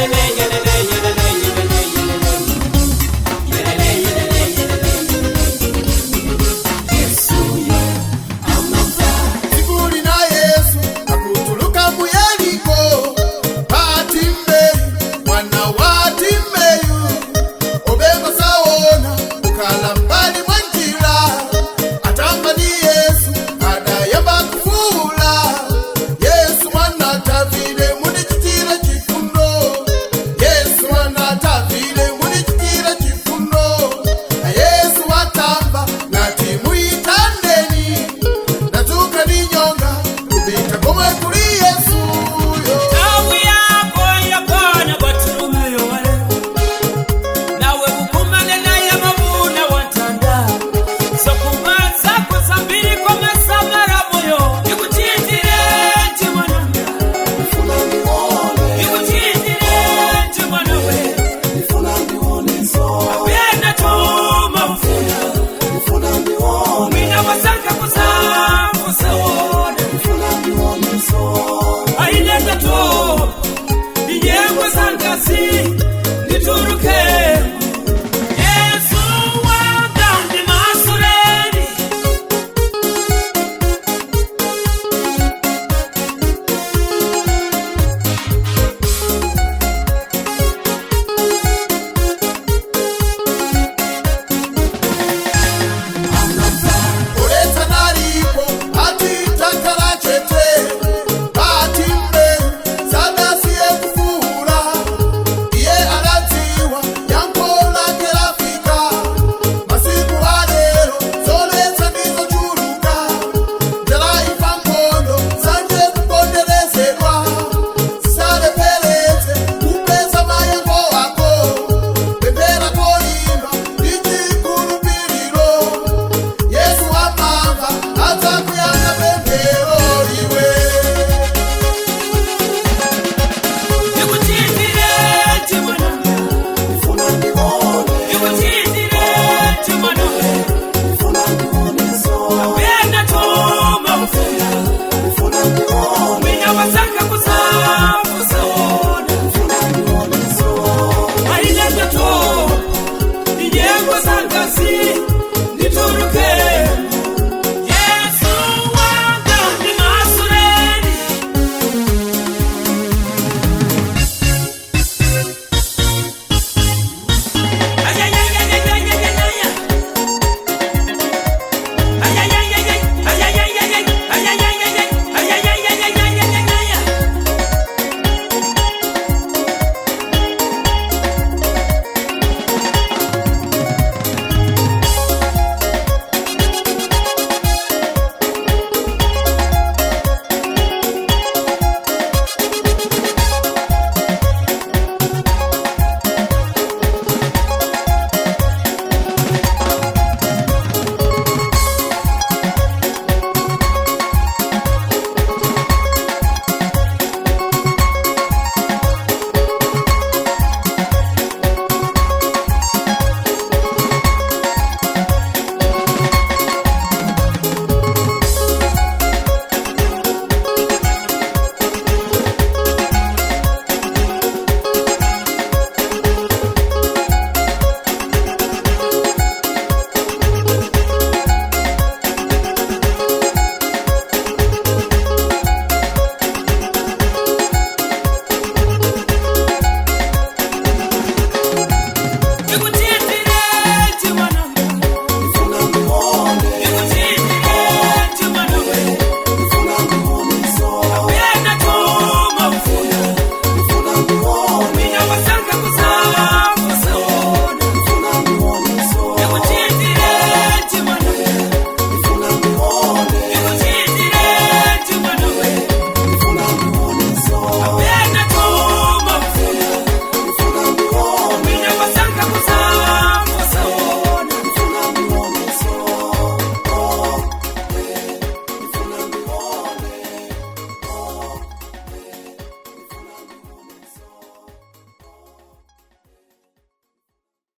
Yelele, yelele, yelele, yelele, yelele. Yelele, yelele, yelele, yelele. Yesu yo amamva. Sikuli na Yesu akutuluka mu Yeriko, Bartimeyu mwana wa Timeyu obeba saona ukala mbali mwa njira, atamba ni Yesu adayamba kufuula, Yesu mwana Davide munichitira chifundo, Yesu mwana Davide munichitira chifundo, Yesu watamba nati muitandeni, natuka ni nyonga kupita komwe kuli Yesu yo. Tawi yako yakwana Bartimayo wale. Nawe ukumane naye mabuna watanda. Sokubanza kusambiri kwa masamara moyo. Ikuchitire nti mwananga. Ikuchitire nti mwanawe. Apena tuma ufuna. Mina wasaka kusafusa wona. Aileta tuma.